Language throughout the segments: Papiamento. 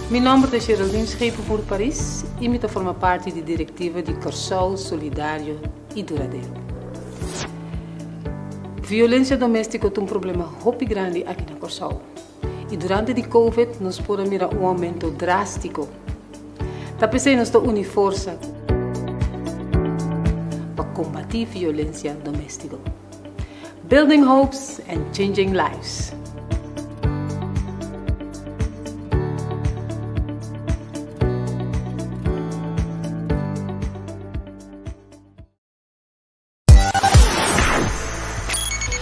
Mi nòmber ta Geraldine Schepenboer Paris i mi ta forma parti di direktiva di Kòrsou Solidario i Duradero. Violensia doméstiko ta un problema hopi grandi aki na Kòrsou i durante di Covid nos por a mira un oumento drástiko. Ta p'esei nos ta uni forsa pa kombatí violensia doméstiko. Building hopes and changing lives.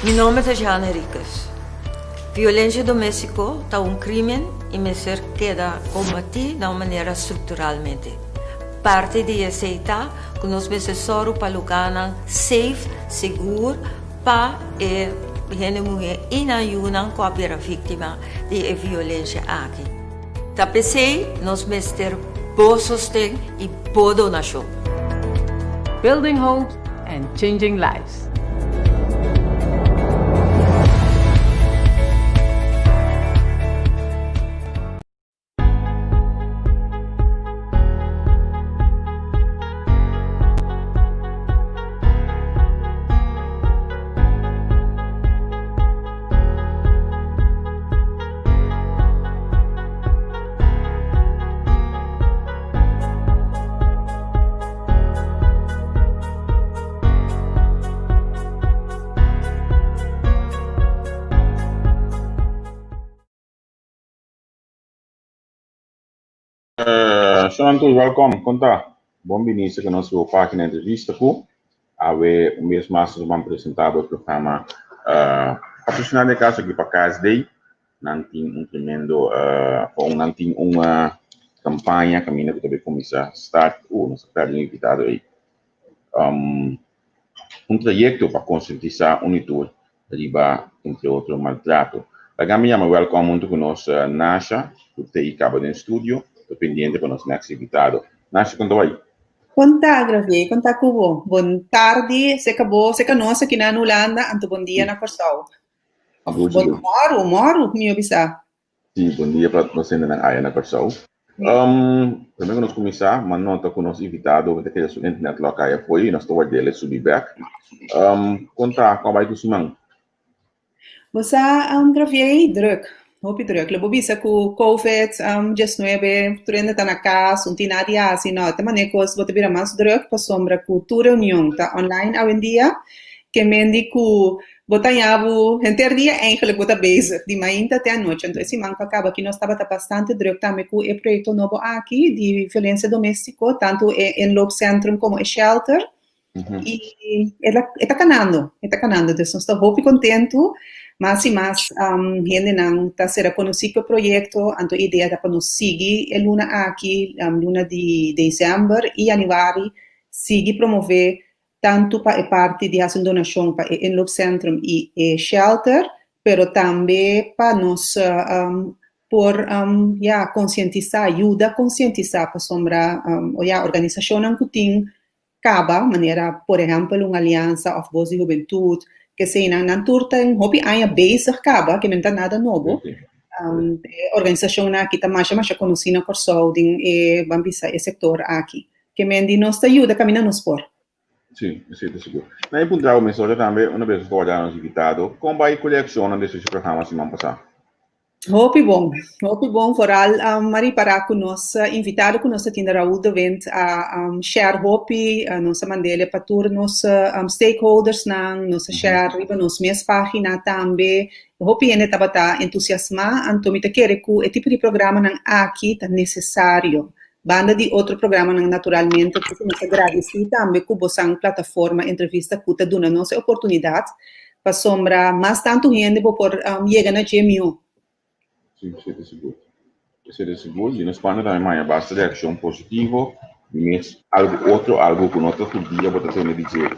Mi nomber ta Jeanne Henriquez. Violencia domestico ta un crimen y mester keda combati na un manera structuralmente. Parti di esey ta cu nos mester soru pa lugarnan safe, sigur, pa e hende muher y nan yunan cu a bira victima di e violencia aki. Ta p'esey nos mester bo sosten y bo donacion. Building hope and changing lives. Señor tur welkom, kon ta? Bon bini serka nos riba pagina entrevista ku awe un bes mas nos ban presenta bo e programa patrosiná den e kaso aki pa KSD. Nan tin un tremendo o nan tin un kampaña kaminda ku ta bay kuminsá start nos ta pèrdè un invitado ei. Un trayekto pa konsientisá un i tur riba entre otro maltrato. Laga mi yama welkom huntu ku nos Nasha ku ta i kaba den studio ta pendiente pa nos next invitado. Nasha kon ta bai? Kon ta Gravier, kon ta ku bo? Bon tardi seka bo, seka nos aki na Hulanda, anto bon dia na Kòrsou. Bon mòru, mòru mi a bisa. Sí, bon dia pa nos hendenan aya na Kòrsou. Promé ku nos kuminsá, m'a nota ku nos invitado ta keda su internet lòk aya fo'i i nos ta ward'el e subi bèk. Kon ta? Kon a bai ku siman? Bo sa, Gravier, drùk, hopi drùk. Lo bo bisa ku Covid diesnuebe, tur hende ta na kas, un tin nada di hasi. No, ta manera kos bo ta bira mas drùk pasobra ku tur reunion ta online awendia, ke mendi ku Bo ta ña bo henter dia eigenlijk bo ta bezig, di mainta te anochi. Anto e siman ku a kaba aki nos tabata bastante druk tambe ku e proyekto nobo aki di violensia doméstiko, tantu e inloopcentrum komo e shelter. I e ta e ta kanando, e ta kanando. Dus nos ta hopi kontentu, mas i mas hendenan ta sera konosí ku e proyekto, anto e idea ta pa nos sigui e luna aki, luna di desèmber i yanüari, sigui promové tantu pa e parti di hasi un donashon pa e inloopcentrum i e shelter, pero tambe pa nos por ya konsientisá, yuda konsientisá pasobra o ya organisashonnan ku tin kaba, manera por ehèmpel un aliansa òf Bos di Hubentut, keseinan, nan tur ta un hopi aña bezig kaba, ke no ta nada nobo. E organisashonnan aki ta masha masha konosí na Kòrsou den e, ban bisa, e sektor aki. Ke men di nos ta yuda kaminda nos por. Sí, esei ta sigur. Na e puntra bo mesora tambe, una bes nos ta warda nos invitado, kon bai ku reakshonnan despues di programa siman pasá? Hopi bon, hopi bon, foral m'a ripará ku nos invitado ku nos ta tin Raul de Wind a share hopi, nos a mand'el pa tur nos stakeholdersnan, nos a share riba nos mes página tambe, hopi hende tabata entusiasmá, anto mi ta kere ku e tipo di programanan aki ta nesesario. Banda di otro programanan naturalmente ku nos ta gradisí tambe ku bosan plataforma entrevista ku ta duna nos e oportunidat pasobra mas tantu hende bo por yega na dje mihó. Sí, esei ta sigur. Esei ta sigur. Di nos banda tambe maya basta reakshon positivo. Mes algu otro, algu ku no ta tur dia bo ta tende di dje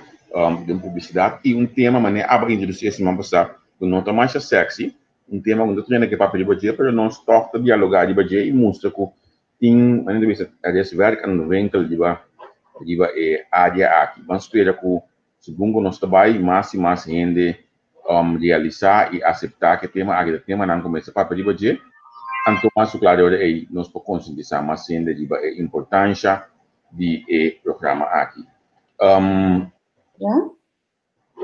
den publisidat i un tema manera aba introdusí e siman pasá ku no ta masha sexy, un tema ku no ta tende ke papia riba dje pero nos tòg ta dialogá riba dje i mustra ku Tin manera di bisa er is werk aan de winkel riba riba e área aki. Ban spera ku segun ku nos ta bai mas i mas hende realisá i aseptá ku e tema aki ta temanan ku mester papia riba dje. Anto mas ku klaru ora ei nos por konsientisá mas hende riba e importansha di e programa aki. Um,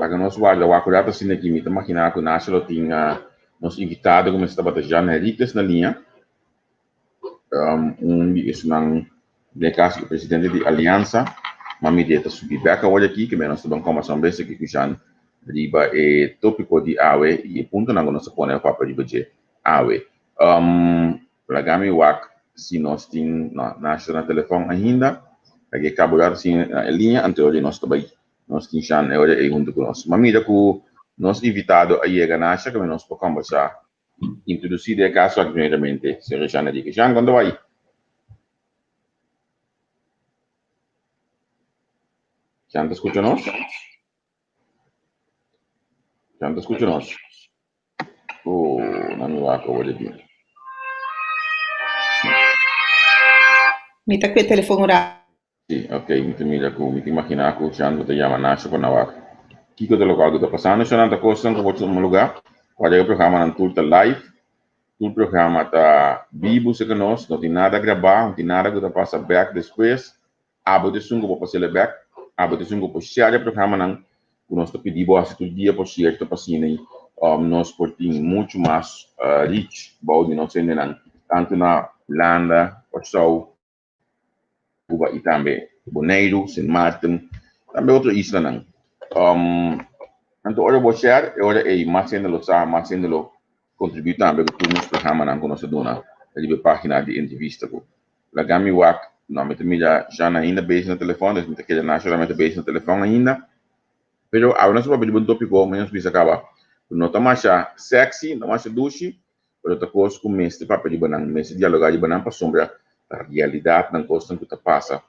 Laga nos warda wak un rato asina aki. Mi ta maginá ku Nasha lo tin nos invitado ku mester tabata Jean Henriquez na liña. Um, un di esunnan den e kaso e presidente di Aliansa. Ma mi ta subi bek awor aki, ke nos ta ban kòmbersá un bes aki ku Jean riba e tópiko di awe i e puntonan ku nos a pone papia riba dje awe. Um, laga mi wak si nos tin, no, Nasha ta na telefòn ainda. Laga e kaba un rato asina na e liña, anto nos ta bai Nos tin Shan e ora ei huntu ku nos. Ma mira ku nos invitado a yega Nasha kami nos por kombersá. Introdusí den e kaso aki primeramente señor Shan Enrique. Shan, kon ta bai? Shan ta skucha nos? Shan ta skucha nos? Oh, na mi wak awor di. Mi ta ku e telefon ora. Sí, ok, mi ta mira ku, mi ta imaginá ku Shan ta yama Nasha pa na wak. Kiko ta lokual ku ta pasando? Shan ta kosnan ku por tuma lugá. Wak e programanan tur ta live. Tur programa ta bibu serka nos. No tin nada grabá, no tin nada ku ta pasa bèk despues. Abo ta esun ku bo pas'el bèk, abo ta esun ku por share e programanan ku nos ta pidi bo hasi tur dia por sierto pa asina nos por tin muchu mas reach bou di nos hendenan tantu na Hulanda, Kòrsou, Cuba i tambe Boneiru, Sint Maarten, tambe otro islanan. Anto ora bo share e ora ei mas hende lo sa, mas hende lo kontribuí tambe ku tur nos programanan ku nos ta duna riba e página di entrevista ku Laga mi wak, no, mi ta mira Jean ainda bezig na telefòn, dus mi ta keda na solamente bezig na telefòn ainda. Pero awe nos a papia di un tópiko, mi nos bisa kaba, ku no ta masha sexy, no masha dushi, pero ta kos ku mester papia riba nan, mester dialogá riba nan pasobra ta realidatnan, kosnan ku ta pasa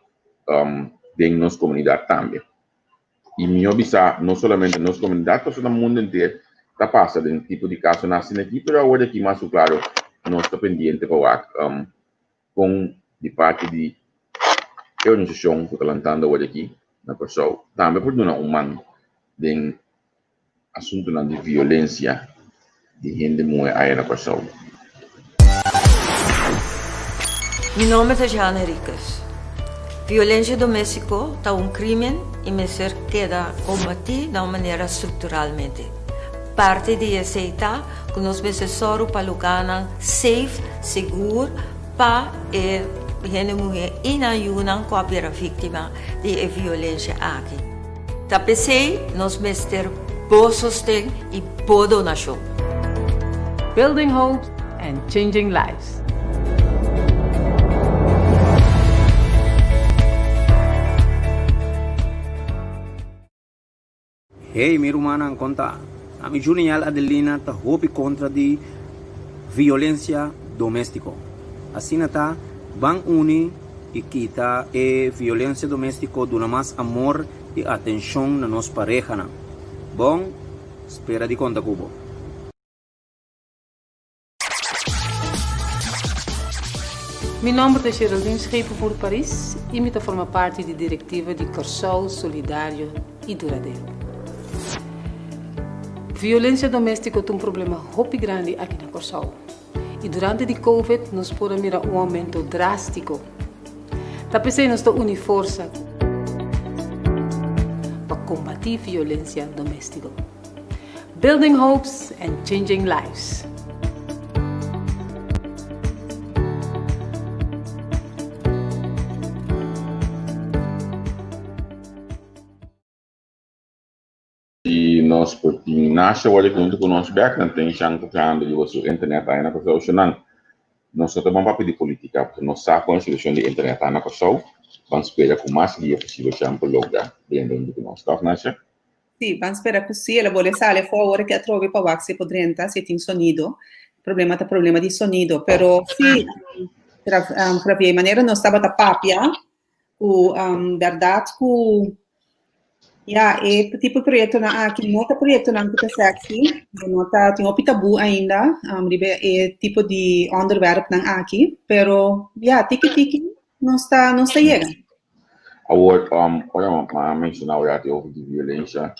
den nos komunidat tambe. I mihó bisa no solamente nos komunidat, pasobra na mundu henter ta pasa den tipo di kasonan asina aki, pero awor aki mas ku klaro nos ta pendiente pa wak kon di parti di e organisashon ku ta lantando awor aki na Kòrsou tambe por duna un man den asuntunan di violensia di hende muhé aya na Kòrsou. Mi nomber ta Jeanne Henriquez. Violencia domestico ta un crimen y mester keda combati na un manera structuralmente. Parti di esey ta ku nos mester sòru pa lugánan safe, sigur, pa e hende muhé i nan yunan ku a bira víktima di e violensia aki. Ta p'esei nos mester bo sosten i bo donashon. Building hopes and changing lives. Hey mi rumannan kon ta? Ami Juniel Adelina ta hopi kontra di violencia domestico. Asina ta ban uni y kita e violencia domestico duna mas amor y atencion na nos parehanan. Bon spera di konta ku bo. Mi nòmber ta Geraldine Schepenvoer Paris i mi ta forma parti di direktiva di Kòrsou Solidario i Duradero. Violensia doméstiko ta un problema hopi grandi aki na Kòrsou i durante di Covid nos por a mira un oumento drástiko. Ta p'esei nos ta uni forsa pa kombatí violensia doméstiko. Building hopes and changing lives. Si nos por tin Nasha worde hunto cu nos bek, nan tin shan ta trahando riba su internet ahi na Kòrsou. Shannan, nos no ta ban papia di politica, pasobra nos sa con e situacion di internet ta na Kòrsou. Ban spera cu mas dia posibel shan por logra drenta hunto cu nos. Tòg, Nasha? Sí, ban spera ku sí, el a bole sali afó awor ke atrobe pa wak si e por drenta, si e tin sonido. Problema ta problema di sonido, pero sí, Javier, manera nos tabata papia, ku bèrdat ku ya e tipo proyektonan aki no ta proyektonan ku ta sexy, no ta tin hopi tabú ainda riba e tipo di onderwerpnan aki, pero ya tiki tiki nos ta nos ta yega. Awor, ora mi a menshoná un ratu over di violensia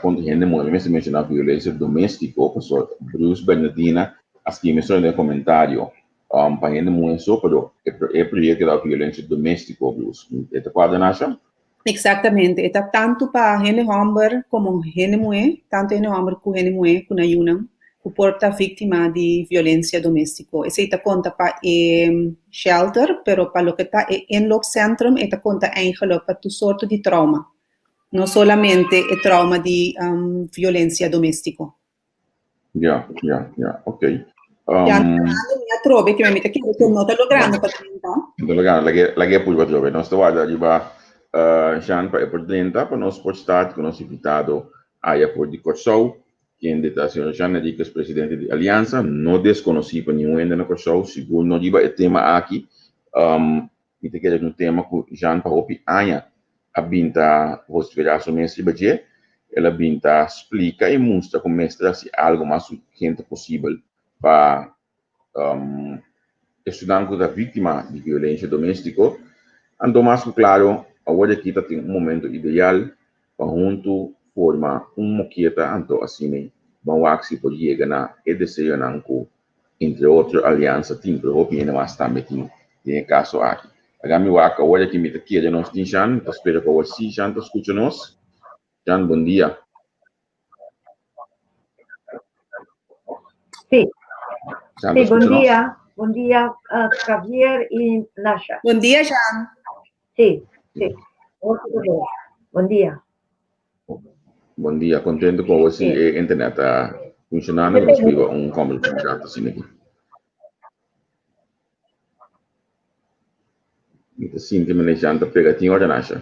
kontra hende muhé, mi mester menshoná violensia doméstiko, pasobra Bruce Bernardina a skirbi esei den e komentario. pa hende muhé so, pero e proyekto ta violensia doméstiko plus. E ta kuadra, Nasha? Eksaktamente. E ta tantu pa hende hòmber komo hende muhé, tantu hende hòmber ku hende muhé ku nan yunan ku por ta víktima di violensia doméstiko. Esei ta konta pa e shelter, pero pa loke ta e inloopcentrum e ta konta eigenlijk pa tur sorto di trauma, no solamente e trauma di violensia doméstiko. Ja, ja, ja, ok. Ja, mi atrobe, ke mi ta kere ku no ta logrando pa drenta. No ta logrando, lag'é, lag'é purba atrobe. Nos ta warda riba Jean pa e por drenta, pa nos por start ku nos invitado aya for di Kòrsou, kende ta señor Jean Henriquez, presidente di Aliansa, no deskonosí pa niun hende na Kòrsou, sigur no riba e tema aki. Mi ta kere un tema ku Jean pa hopi aña a bin ta vociferá su mes riba dje. El a bin ta splika i mustra ku mester hasi algu mas urgente posibel pa esnan ku ta víktima di violensia doméstiko. Anto mas ku klaro awor aki ta tin un momento ideal pa huntu forma un mokieta anto asina ban wak si por yega na e deseonan ku entre otro Aliansa tin, pero hopi hende mas tambe tin den e kaso aki. Laga mi wak awor aki mi ta kere nos tin Shan, mi ta spera ku awor si Shan ta skucha nos. Shan, bon dia. Sí. Shan, sí, bon dia. Bon dia, Javier i Nasha. Bon dia, Shan. Sí, sí. Bon dia. Bon dia, contento cu awor si e internet ta funcionando, nos biba un conversacion rato asina aki. Mi ta sinti manera Jan ta pega tin ora, Nasha.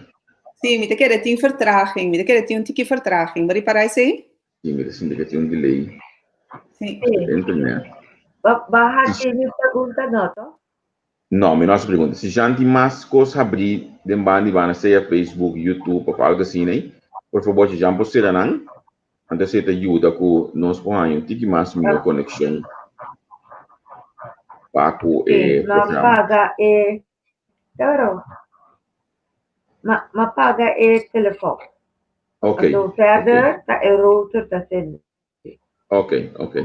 Sí, mi ta kere tin vertraging, mi ta kere tin un tiki vertraging. Bo ripara esei? Sí, mi ta sinti ke tin un delay. Sí. Internet. Ba, ba haci mi pregunta no, to? No, mi no hasi pregunta. Si Jean tin mas kos habrí den banda di banda, sea Facebook, YouTube of algo asina ei, por fabor si Jean por sera nan, anto esei ta yuda ku nos por haña un tiki mas mihó konekshon pa ku e Sí, m'a programa. paga e, claro, m'a m'a paga e telefòn. Ok, Anto ok. verder ta e router ta sende. Ok, ok.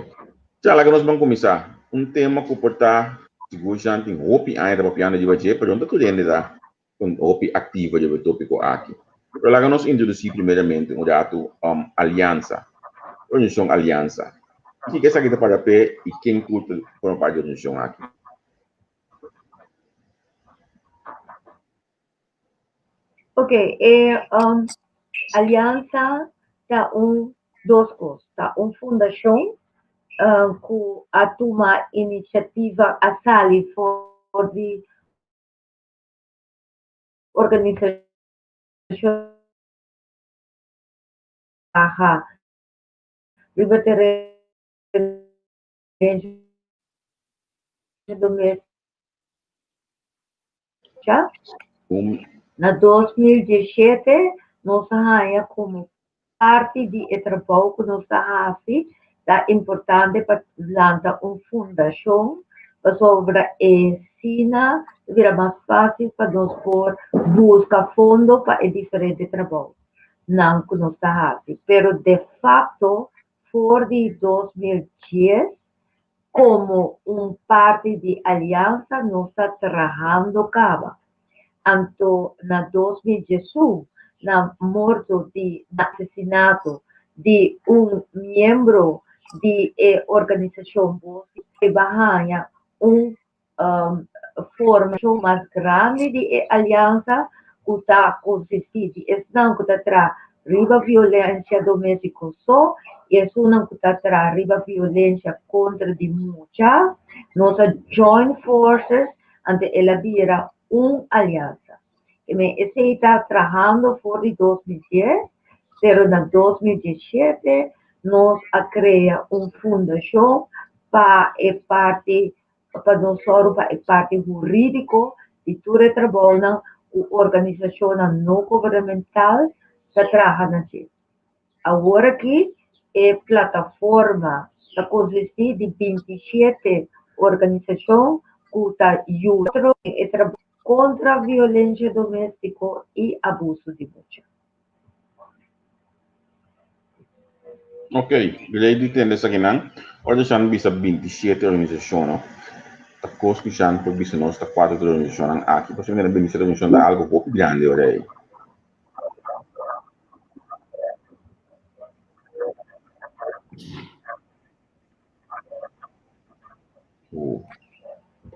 Ya, laga nos ban kuminsá. Un tema ku por ta sigur Jean tin hopi aña ta papiando riba dje, pero no ta tur hende ta hopi aktivo riba e tópiko aki. Pero laga nos introdusí primeramente un ratu Aliansa, Organisashon Aliansa. Kiko esaki ta para p'e i ken ku ta forma parti di e organisashon aki? Ok, e um, aliansa ta un dos kos. Ta un fundashon um, ku a tuma inisiativa a sali for di organisashon traha riba tereno doméstiko. Na 2017 nos a haña komo parti di e trabou ku nos ta hasi ta importante pa lanta un fundashon pasobra e asina ta bira mas fásil pa nos por buska fondo pa e diferente trabounan ku nos ta hasi. Pero de fakto for di 2010 Komo un parti di aliansa nos ta trahando kaba. Anto na 2011 na morto di na asesinato di un miembro di e organisashon Bos di a haña un formashon mas grandi di e aliansa ku ta konsistí di esnan ku ta traha riba violensia doméstiko so i esunnan ku ta traha riba violensia kontra di mucha. Nos a join forces anto el a bira un aliansa. Esei ta trahando for di 2010, pero na 2017 nos a krea un fundashon pa e parti pa nos sòru pa e parti hurídiko di tur e trabounan ku organisashonnan no gubernamental ta traha na dje. Awor aki e plataforma ta konsistí di 27 organisashon ku ta yuda den e trabou kontra violensia doméstiko i abuso di mucha. Ok, lei di tende esakinan. Ora Shan bisa 27 organisashon, no? ta kos ku Jean por bisa nos ta kuater organisashonnan aki, pasobra mi ta bisa organisashon ta algu hopi grandi ora ei.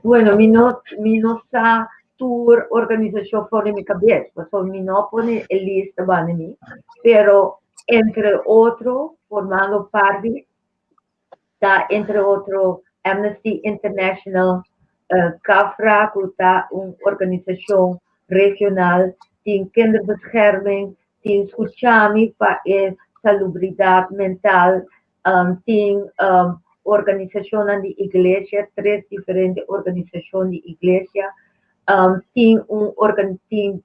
Bueno, mi no, mi no sa tur organisashon for di mi kabes, pasobra mi no a pone e lista banda mi, pero entre otro, formando parti ta entre otro Amnesty International, CAFRA ku ta un organisashon regional, tin Kinderbescherming, tin Skuchami pa e salubridat mental, tin organisashonnan di iglesia, tres diferente organisashon di iglesia, tin un tin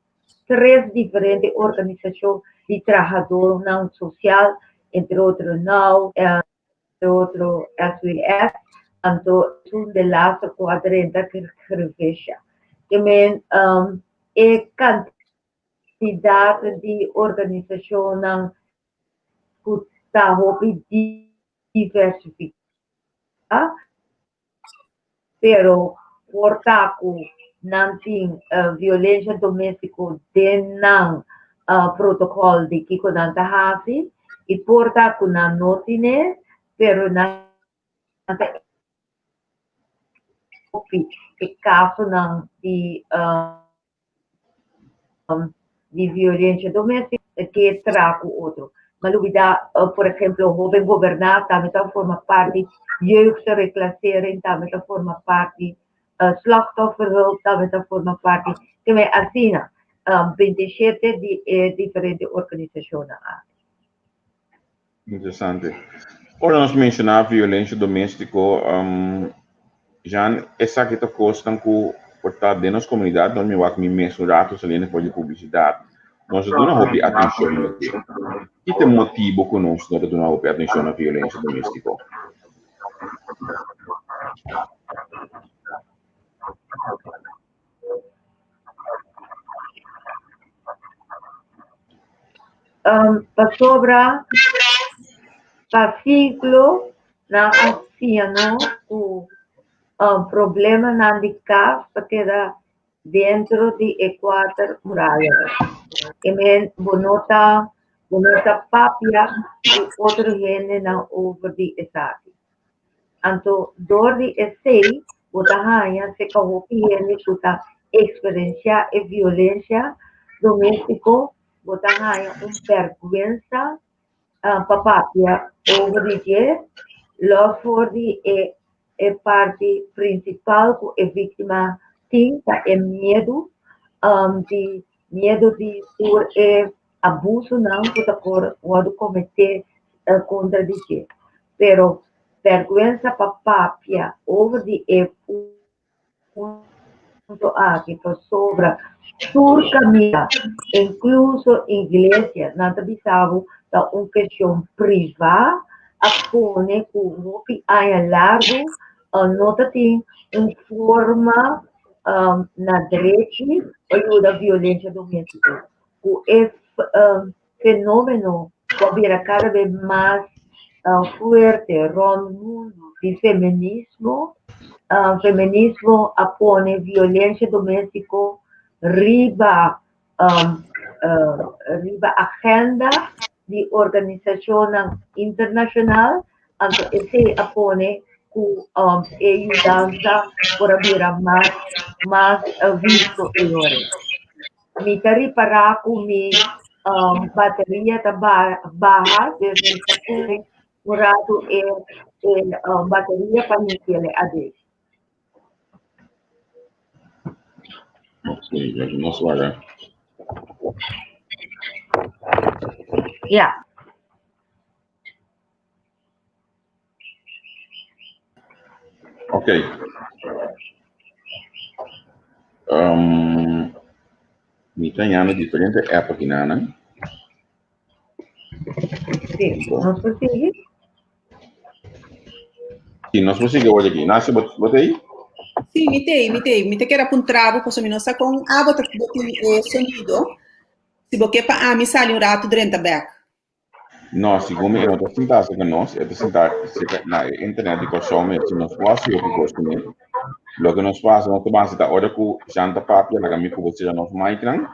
tres diferente organisashon di trahadónan sosial, entre otro now, entre otro SWS, anto esun de laatste ku a drenta Grevisha. Ke men e kantidat di organisashonnan ku ta hopi diversifiká, pero por ta ku nan tin violensia doméstiko den nan protokòl di kiko nan ta hasi i por ta ku nan no tine, pero nan ta hopi e kasonan di di violencia domestica ke tra ku otro. Ma lubida, por ehemplo, Hoben Goberná tambe ta forma parti, Jeugdreclassering tambe ta forma parti, Slachtofferhulp tambe ta forma parti. Te men asina, 27 di e diferente organisashonnan aki. Interesante. Ora nos menshoná violencia doméstiko, Jean, esaki ta kosnan ku por ta den nos komunidat, nos mi wak mi mes un rato saliendo for di publisidat, nos ta duna hopi atenshon na dje. Ki ta e motibu ku nos no ta duna hopi atenshon na violencia doméstiko? Pasobra pa siglo nan a siña nos ku problemanan di kas ta keda dentro di e kuater murayanan. E men bo no ta bo no ta papia ku otro hendenan over di esaki. Anto dor di esei bo ta haña seka hopi hende ku ta eksperensiá e violensia doméstiko, bo ta haña un bèrgwensa pa papia over di dje, lòs for di e e parti prinsipal ku e víktima tin ta e miedu di miedu di tur e abusonan ku ta por wòrdu kometé kontra di dje. Pero bèrgwensa pa papia over di e punto aki pasobra tur kaminda, inkluso iglesia, nan ta bisa bo ta un kestion privá, a pone ku hopi aña largu no ta tin un forma na drechi pa yuda violensia doméstiko. Ku e fenómeno ku a bira kada bes mas fuerte rònt mundu di feminismo, feminismo a pone violensia doméstiko riba riba agenda di organisashonnan internashonal, anto esei a pone ku e yudansa por a bira mas mas visto e ora. Mi ta ripará ku mi bateria ta baha, dus mi ta pone un ratu e bateria pa mi kere ades. Ok, nos wara. Ya. Ok. Um, mi ta ñami diferente app aki nanan. Sí, nos por sigui? Sí, nos por sigui awor aki. Nancy, bo, bo ta ahí? Sí, mi te, mi te. Mi te kera puntra bo, pasobra mi no sa kon abo ta bo tin e sonido. Si bo ke pa ami sali un rato drenta bek. No, segun mi e no ta sintá serka nos, e ta sintá serka na e internet di Kòrsou mes. Si nos por hasi hopi kos kuné. Loke nos pasa, nos ta basa ta ora ku Jean ta papia, laga mi ku bo sera nos micnan,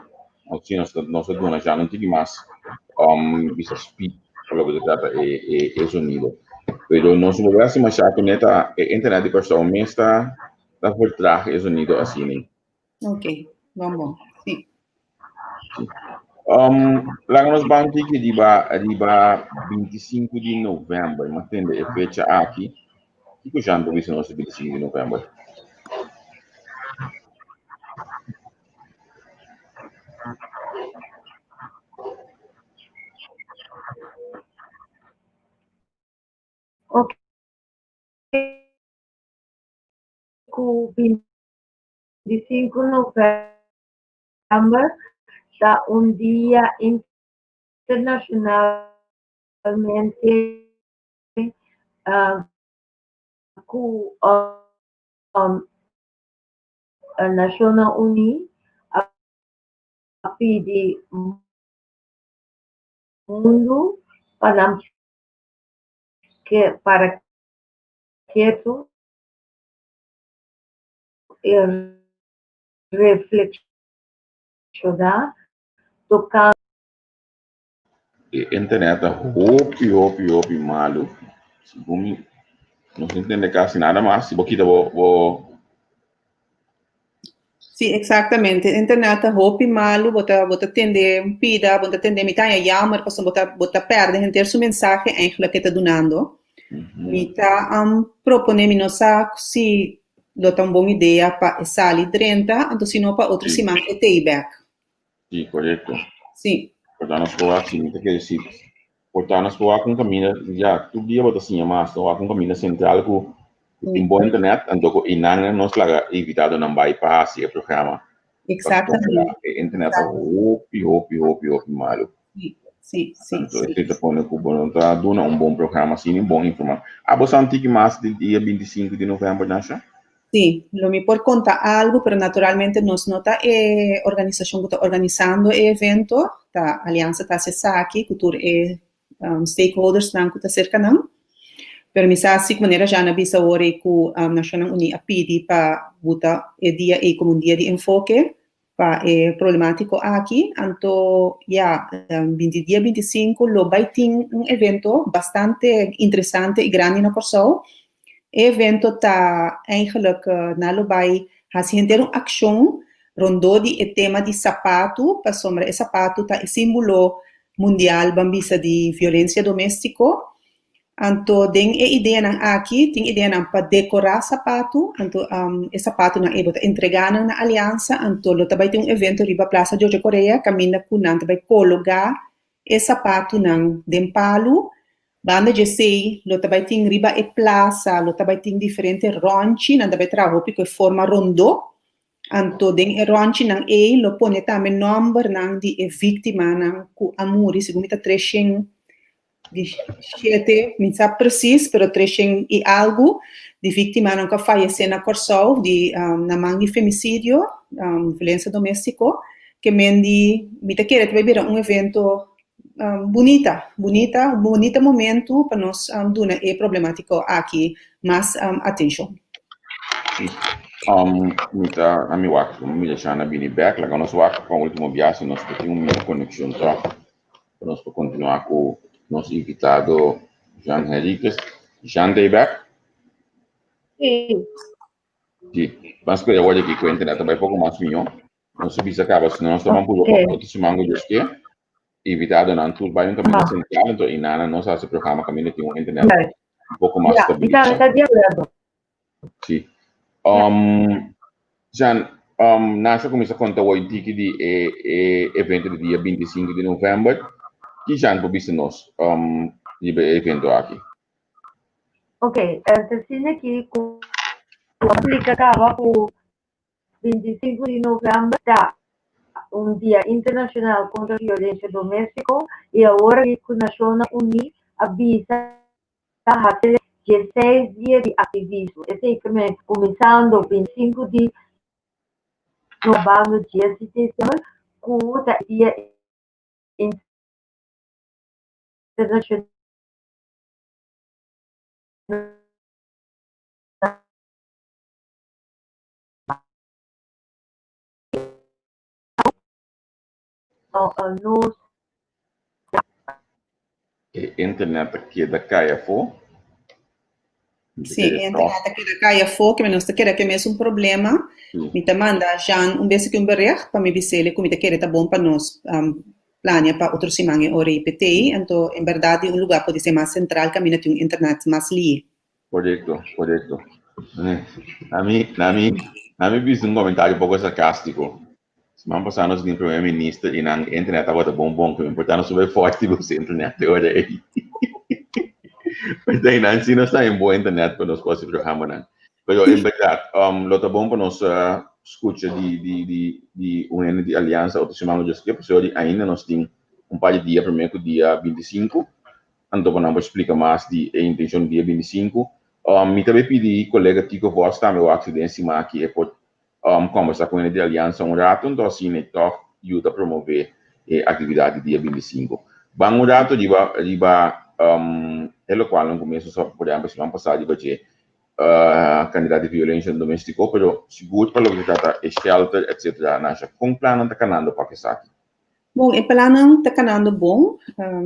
asina nos ta nos ta duna Jean un tiki mas um bisa speed pa loke ta trata e e e sonido. Pero nos no por hasi masha kuné ta e internet di Kòrsou mes ta ta vertraag e sonido asina. Ok, bon bon, si. Um, laga nos ban tiki riba riba 25 di november. Ma tende e fecha aki. Kiko Jean por bisa nos di 25 di november? Ok. Ku 25 november ta un dia internacionalmente ku Nashonnan Uní a pidi mundu pa nan para ketu i reflekshoná tokante. E internet ta hopi hopi hopi malu. Segun mi no ta entende kasi nada mas. Si bo kita bo bo. Sí, exactamente. Internet ta hopi malu, bo ta bo ta tende un pida, bo ta tende mi ta haña jammer pasobra bo ta bo ta perde henter su mensahe eigenlijk e ta dunando. Mi ta propone, mi no sa si lo ta un bon idea pa e sali drenta, anto si no pa otro siman e ta ei bek. Sí, korekto. Sí. Por ta nos por wak, si mi ta kere si por ta nos por wak un kaminda, ya, tur dia bo ta siña mas, no wak un kaminda sentral ku tin bon internet, anto ku einan nos laga invitadonan bai pa hasi e programa. Exactamente. E internet ta hopi, hopi, hopi, hopi malu. Sí, sí, sí. Anto esei ta pone ku bo no ta duna un bon programa asina, un bon informa. Abo sa un tiki mas di dia 25 di november, Nasha? Sí, lo mi por konta algu, pero naturalmente nos no ta e organisashon ku ta organisando e evento, ta Aliansa ta hasi esaki ku tur e stakeholdersnan ku ta serka nan. Pero mi sa si ku manera Jean a bisa awor ei ku Nashonnan Uní a pidi pa buta e dia ei komo un dia di enfoke pa e problemátiko aki. Anto ya, binti dia 25 lo bai tin un evento bastante interesante i grandi na Kòrsou. E evento ta eigenlijk nan lo bai hasi henter un akshon rondó di e tema di sapatu, pasobra e sapatu ta e símbolo mundial ban bisa di violensia doméstiko. Anto den e ideanan aki tin ideanan pa dekorá sapatu, anto e sapatunan ei bo ta entregá nan na Aliansa, anto lo ta bai tin un evento riba Plaza George Correa kaminda ku nan ta bai kologá e sapatunan den palu. Banda dje esei lo ta bai tin riba e plasa lo ta bai tin diferente rònchi, nan ta bai traha hopi ku e forma rondó, anto den e rònchinan ei lo pone tambe nòmbernan di e víktimanan ku a muri, segun mi ta treshen di shete, mi sa presis, pero treshen i algu di víktimanan ku a fayesé na Kòrsou di na man di femisidio, violensia doméstiko, ke men di mi ta kere ta bai bira un evento bunita, bunita, un bunita momentu pa nos duna e problemátiko aki mas atenshon. Sí. Mi ta na mi wak, mi ta shana bini bek, laga nos wak pa último biaha si nos por tin un mihó konekshon tòg pa nos por kontinuá ku nos invitado Jean Henriquez. Jean ta ei bek? Sí. Sí. Ban spera awor di aki ku internet ta bai poko mas mihó. Nos a bisa caba si nos ta ban purba pa otro siman cu Dios ke. Invitadonan tur bai un caminda central enton y nana nos haci programa caminda tin un internet un poco mas stabilisa. Si. Um, Jean, um, Nasha cuminsa conta hoy un tiki di e, e evento di dia 25 di november. Ki Jean por bisa nos um, riba e evento aki? Ok, ta asina aki cu aplica caba cu 25 di novèmber ta un dia internashonal kontra violensia doméstiko i awor aki ku Nashonnan Uní a bisa hasi dieseis dia di aktivismo. Esei ta men kuminsando 25 di novèmber dies di desèmber ku ta e dia internashonal. Nos. E internet a keda kai afó. Sí, e internet a keda kai afó, ke nos ta kere ke mes un problema. Mi ta manda Jean un bes aki un bericht pa mi bis'el ku mi ta kere ta bon pa nos plania pa otro siman e ora IPT. Anto en bèrdat di un lugá podi ser mas sentral kaminda tin un internet mas lié. Korekto, korekto. Ami, ami, ami bisa un komentario poko sarkástiko. Siman pasá nos tin prome minister i nan internet tabata bon bon, ku importá nos sube forte bo su internet e ora ei. Pues einan si nos ta en bon internet pa nos por hasi programanan. Pero en berdad, um, lo ta bon pa nos uh, skucha di, di, di, di un hende di Aliansa otro siman ku Dios ke, pasobra di ainda nos tin un par di dia prome ku dia 25, anto pa nan por splika mas di e intenshon di dia 25. Um, mi ta bay pidi kolega Tico Vos tambe wak si den siman aki e por um kombersa ku hende di Aliansa un ratu, nto asina e tòg yuda promové e aktividat di dia 25. Ban un ratu riba riba um e lokual nan kuminsa so por ehèmpel siman pasá riba dje uh kandidat di violensha doméstiko, pero sigur pa loke ta trata e shelter etcetera Nasha, kon plannan ta kanando pa esaki? Bon, e plannan ta kanando bon.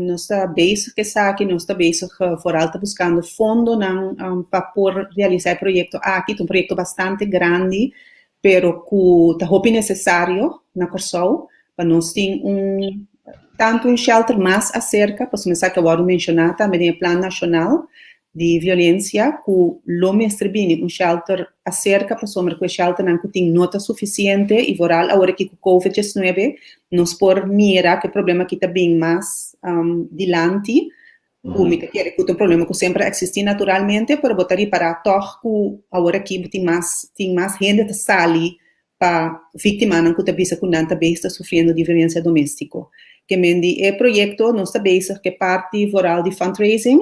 Nos ta bezig ku esaki, nos ta bezig foral ta buskando fondonan pa por realisá e proyekto aki. Ta un proyekto bastante grandi, pero ku ta hopi nesesario na Kòrsou pa nos tin un tantu un shelter mas aserka, pasobra esaki a wòrdu menshoná tambe den e plan nashonal di violencia cu lo mester bini un shelter acerca pasobra cu e shelternan cu tin no ta suficiente y vooral awor aki cu covid 19 nos por mira cu e problema aki ta bin mas dilanti cu mi ta kere cu ta un problema cu semper a existi naturalmente pero bo ta ripara toch cu awor aki tin mas tin mas hende ta sali pa víktimanan ku ta bisa ku nan ta bezig ta sufriendo di violensia doméstiko. Ke men di e proyekto nos ta bezig ku e parti vooral di fundraising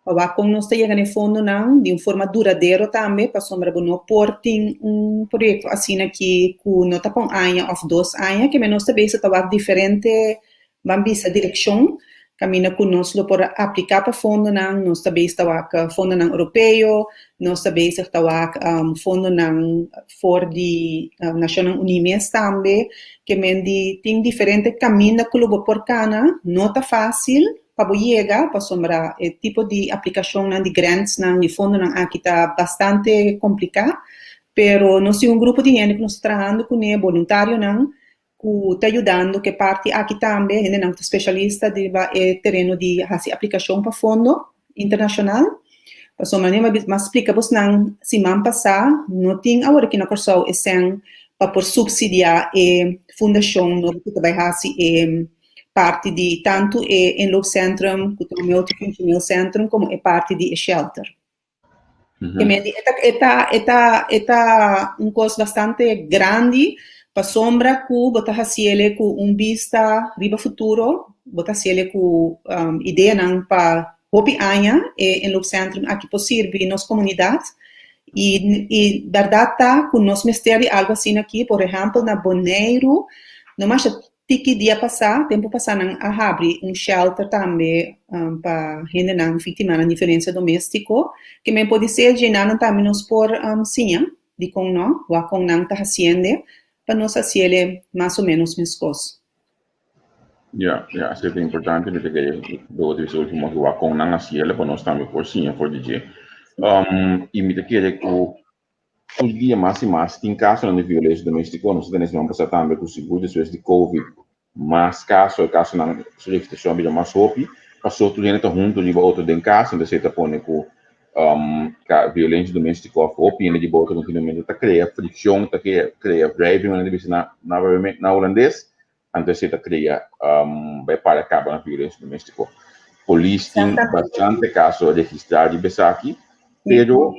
pa wak kon nos ta yega na e fondonan di un forma duradero tambe pasobra bo no por tin un proyekto asina aki ku no ta pa un aña òf dos aña. Ke men nos ta bezig ta wak diferente Ban bisa direkshon kaminda ku nos lo por apliká pa fondonan, nos ta bezig ta wak fondonan europeo, nos ta bezig ta wak fondonan for di Nashonnan Uní mes tambe, ke men di tin diferente kaminda ku lo bo por kana, no ta fásil pa bo yega pasobra e tipo di aplikashonnan di grantsnan, di fondonan aki ta bastante kompliká, pero nos tin un grupo di hende ku nos ta trahando kuné, boluntarionan, ku ta yudando ku e parti aki tambe, hendenan ku ta spesialista riba e tereno di hasi aplikashon pa fondo internashonal. Pasobra manera mi a splika bosnan siman pasá, no tin awor aki na Kòrsou e sèn pa por supsidiá e fundashon nobo ku ta bai hasi e parti di tantu e inloopcentrum ku ta un multifunctioneel centrum komo e parti di e shelter. E ta, e ta, e ta, e ta un kos bastante grandi pasobra ku bo ta hasiele ku un bista riba futuro, bo ta hasiele ku um, ideanan pa hopi aña e inloopcentrum aki por sirbi nos komunidat. I, i bèrdat ta ku nos mester di algu asina aki, por ehèmpel na Boneiru, no masha Tiki dia pasá, tempu pasá nan a habri un shelter tambe pa hendenan víktimanan di violensia doméstiko, ke men por di ser djenanan tambe nos por siña dikon no, wak kon nan ta hasiende pa nos hasiele mas o ménos meskos. Ya, ya, esei ta importante, mi ta kere dor di bisa último aki wak kon nan hasiele pa nos tambe por siña for di dje. I mi ta kere ku Tur dia mas i mas tin kasonan di violensia doméstiko. Nos a tene siman pasá tambe ku sigur despues di Covid mas kaso, e kasonan su registrashon a bira mas hopi. Paso tur hende ta huntu riba otro den kas, entonces esei ta pone ku violensia doméstiko òf hopi hende riba otro kontinuamente ta krea frikshon, ta krea wrijving manera di bisa na hulandes. Anto esei ta krea bai para kaba na violensia doméstiko. Polis tin bastante kaso registrá riba esaki, pero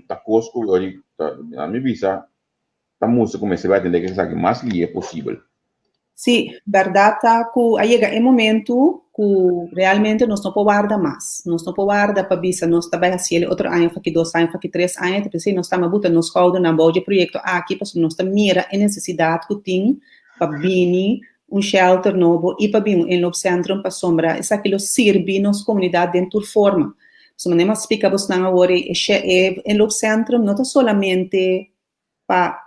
ta kos ku ta mi bisa ta mustra ku mester bai atendé ku esaki mas lihe posibel. Sí, bèrdat ta ku a yega e momentu ku realmente nos no por warda mas. Nos no por warda pa bisa nos ta bai hasi el otro aña, òf aki dos aña, òf aki tres aña. Ta p'esei nos ta buta nos skoudernan bou dje proyekto aki pasobra nos ta mira e nesesidat ku tin pa bini un shelter nobo i pa bin un inloopcentrum pasobra esaki lo sirbi nos komunidat den tur forma. Pasobra manera mi a splika bosnan awor e inloopcentrum no ta solamente pa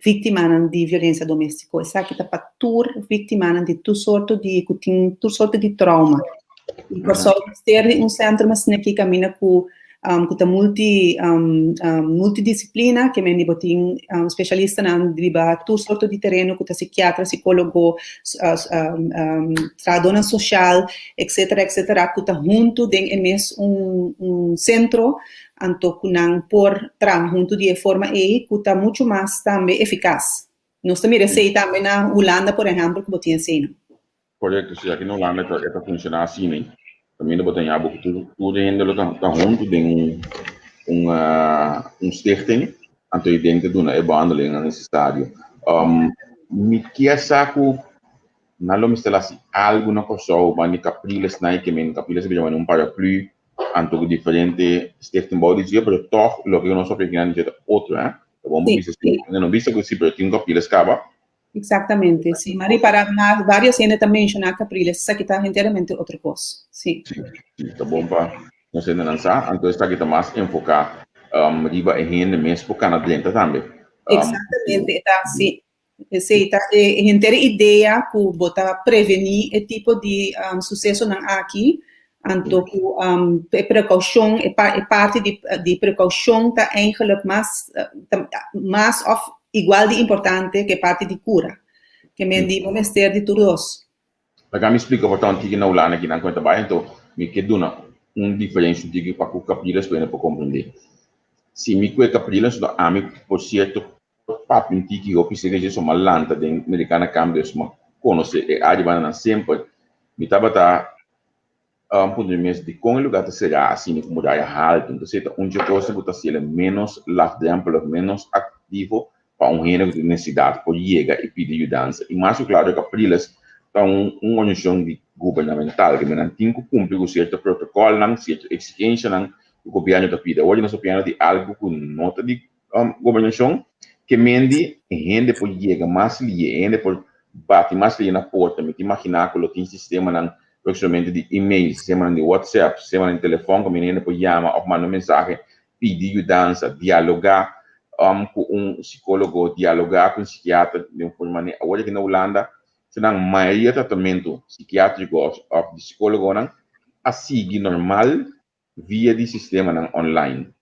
víktimanan di violensia doméstiko. Esaki ta pa tur víktimanan di tur sorto di ku tin tur sorto di trauma. I Kòrsou mester di un sentro asina ki kaminda ku ku ta multi multidisiplina, ke men di bo tin spesialistanan riba tur sorto di tereno ku ta sikiatra, sikólogo, trahadónan sosial, etsetera, etsetera, ku ta huntu den e mes un un sentro, anto ku nan por traha huntu di e forma ei ku ta muchu mas tambe efikas. Nos ta mira esei tambe na Hulanda, por ehèmpel, ku bo tin eseinan. Korekto, si aki na Hulanda e ta funshoná asina, kaminda bo ta haña bo ku tur hende lo ta huntu den un un stichting, anto i den ta duna e behandelingnan nesesario. Mi kier sa ku nan lo mester hasi algu na Kòrsou banda di Capriles nan ke men Capriles a bira manera un paraplu anto ku diferente stichting bou di dje pero tòg loke nos papia akinan di dje ta otro, ta bon bo bisa si, no bisa ku si pero tin un Capriles kaba. Exactamente, sí. Ma ripara, ma varios hende ta menciona Capriles, esaki ta enteramente otro cos. Sí. Sí, sí, ta bon pa nos hendenan sa. Anto esaki ta mas enfoca um, riba e hende mes por cana drenta tambe. Um, Exactamente, ta, sí. Esey ta e henter idea cu bo ta preveni e tipo di um, sucesonan aki, anto cu um, e precaucion, e, pa, e parti di, di precaucion ta eigenlijk mas, ta, mas of Igual di importante ku e parti di kura. Ke men di bo mester di tur dos. Laga mi splika por ta un tiki na Hulanda kinan ku e ta bai, anto mi ke duna un diferensha un tiki pa ku Capriles ku hende por komprendé. Si mi ku e Capriles anto ami por sierto por papia un tiki hopi serio dje so m'a lanta den Americana Camp dus m'a konosé e área bandanan semper. Mi tabata Un punto di mes dikon e lugá ta será asina ku muraya haltu. Entonces ta un dje kos ku ta hasiel ménos lagdrempelig, ménos aktivo pa un hende ku tin nesesidat por yega i pidi yudansa. I mas ku klaro Capriles ta un un organisashon di gubernamental ku nan tin ku kumpli ku sierto protokòlnan, sierto eksigenshanan ku gobièrnu ta pidi. Awor nos ta piensa di algu ku no ta di Gobernashon ke mendi e hende por yega mas liye, e hende por bati mas liye na porta. Mi ta imaginá ku lo tin sistemanan próksimamente di email, sistemanan di WhatsApp, sistemanan di telefòn ku hende por yama òf manda un mensahe pidi yudansa, dialogá ku un sikólogo, dialogá ku un sikiatra den un forma manera. Awor aki na Hulanda nan mayoria tratamentu sikiátriko òf di sikólogonan a sigui normal via di sistemanan online.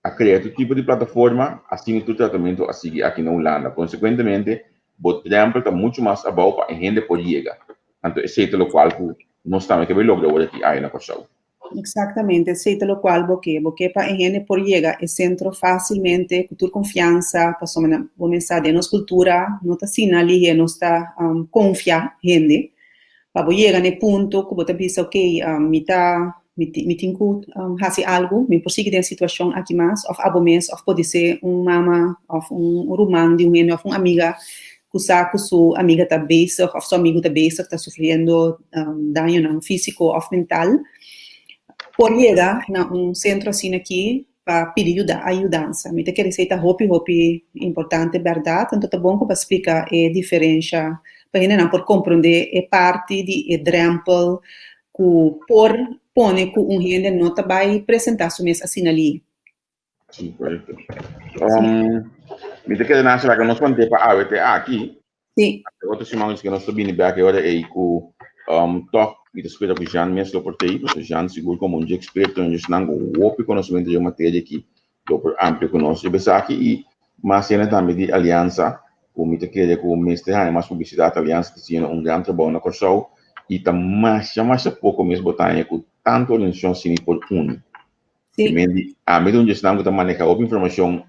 A krea tur tipo di plataforma, asina tur tratamentu a sigui aki na Hulanda. Konsekuentemente, bo drèmpel ta muchu mas abou pa e hende por yega. Anto esei ta lokual ku nos tambe ke bai logra ora ki aya na Kòrsou. Eksaktamente, esei ta lokual bo ke. Bo ke pa e hende por yega e sentro fásilmente, ku tur konfiansa, pasobra bo mes sa den nos kultura no ta asina lihé nos ta konfia hende. Pa bo yega na e punto ku bo ta bisa, ok, mi ta, mi tin ku hasi algu, mi por sigui den e situashon aki mas, òf abo mes, òf podisé un mama òf un ruman di un hende òf un amiga ku sa ku su amiga ta bezig òf su amigu ta bezig, ta sufriendo dañonan físiko òf mental, por yega na un sentro asina aki pa pidi yuda ayudansa. Mi ta kere esei ta hopi hopi importante bèrdat, anto ta bon ku bo a splika e diferensha pa hendenan por komprondé e parti di e drèmpel ku por pone ku un hende no ta bai presentá su mes asina li. Sí, korekto. Mi ta kere nan sera ku nos mant'é pa awe te aki. Sí. Otro siman ku nos ta bini bèk e ora ei ku tòg mi ta spera ku Jean mes lo por ta ei, pasobra Jean sigur komo un dje eksperto, un dje esnan ku hopi konosementu dje materia aki lo por amplia ku nos riba esaki i mas hende tambe di Aliansa ku mi ta kere ku mester haña mas publisidat. Aliansa ta haciendo un gran trabou na Kòrsou i ta masha masha poko mes bo ta haña ku tantu organisashon asina por uni. Sí. Ami ta un dje esnan ku ta maneha hopi informashon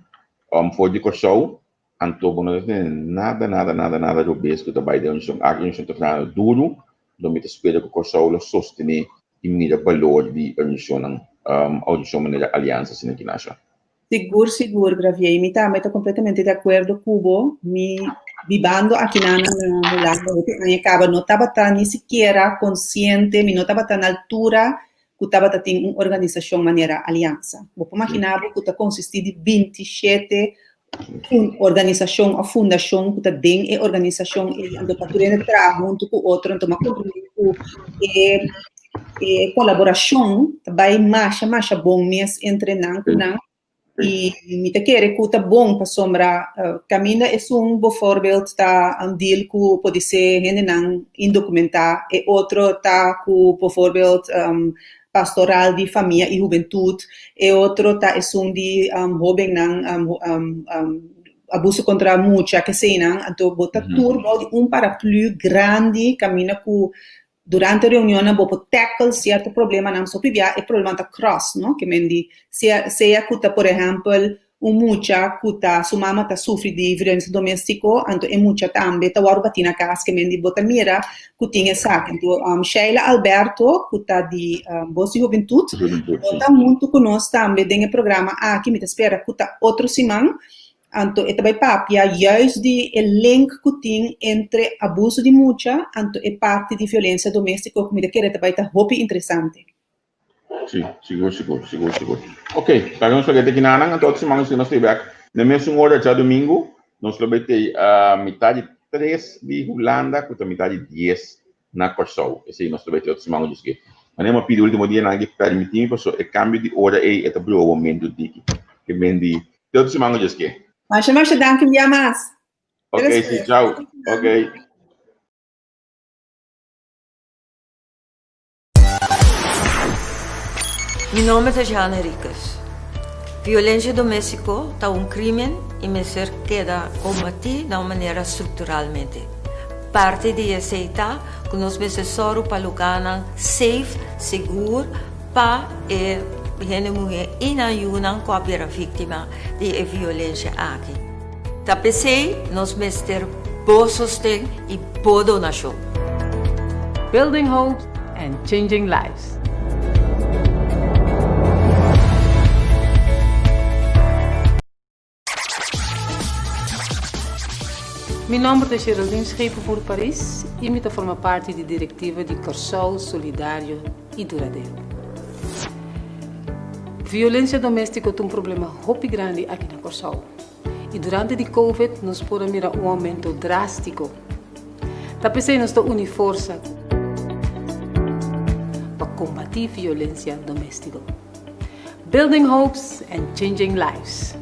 for di Kòrsou. Anto bo no ta tene nada, nada, nada, nada robes ku ta bai den un aki un ta trahando duru, lo mi ta spera ku Kòrsou lo sostené i mira balor di organisashonnan, organisashon manera Aliansa asina aki Nasha. Sigur, sigur, Gravier. Mi tambe ta kompletamente di akuerdo ku bo. Mi bibando akinan na Hulanda hopi aña kaba no tabata ni sikiera konsiente, mi no tabata na altura ku tabata tin un organisashon manera Aliansa. Bo por maginá bo ku ta konsistí di 27 organisashon òf fundashon ku ta den e organisashon ei, anto pa tur hende traha huntu ku otro, anto mi a komprendé ku e e kolaborashon ta bai masha masha bon mes entre nan ku nan. I mi ta kere ku ta bon pasobra kaminda esun bovoorbeeld ta deal ku podisé hendenan indokumentá, e otro ta ku bovoorbeeld pastoral di famia i hubentut, e otro ta esun di hóbennan abuso kontra mucha, keseinan. Anto bo ta tur bou di un paraplu grandi kaminda ku Durante reunionnan bo por tackle cierto problemanan, so pibia e problemanan ta cross, no? Ke men di sea sea ku ta por ehempel un mucha ku ta su mama ta sufri di violencia domestico, anto e mucha tambe ta wòrdu batí na kas, ke men di bo ta mira ku tin esaki. Anto Sheila Alberto ku ta di Bos di Hubentut lo ta huntu ku nos tambe den e programa aki, mi ta spera ku ta otro siman. Anto e ta bai papia juist di e link ku tin entre abuso di mucha anto e parti di violencia domestico ku mi ta kere ta bai ta hopi interesante. Si, sigur, sigur, sigur, sigur. Ok, laga nos lag'e te kinanan, anto otro siman nos ta bek na mesun ora djadumingu, nos lo bai te mitad di tres di Hulanda ku ta mitad di dies na Kòrsou. Esei nos ta bai te otro siman ku dje. Manera mi a pidi ultimo dianan aki permití mi pasobra e kambio di ora ei e ta bloa bo mentu diki. Ke men di te otro siman ku dje ske. Masha masha danki un bia mas. Ok si chau. Ok. Mi nomber ta Jeanne Henriquez. Violencia domestico ta un crimen y mester keda combati na un manera structuralmente. Parti di esey ta cu nos mester soru pa lugarnan safe, sigur, pa e hende muher y nan yunan cu a bira victima di e violencia aki. Ta p'esei nos mester bo sosten i bo donashon. Building hopes and changing lives. Mi nòmber ta Geraldine Schepenvoer Paris i mi ta forma parti di direktiva di Kòrsou Solidario i Duradero. Violensia doméstiko ta un problema hopi grandi aki na Kòrsou. I durante di Covid nos por a mira un aumento drástiko. Ta p'esei nos ta uni forsa pa kombatí violensia doméstiko. Building hopes and changing lives.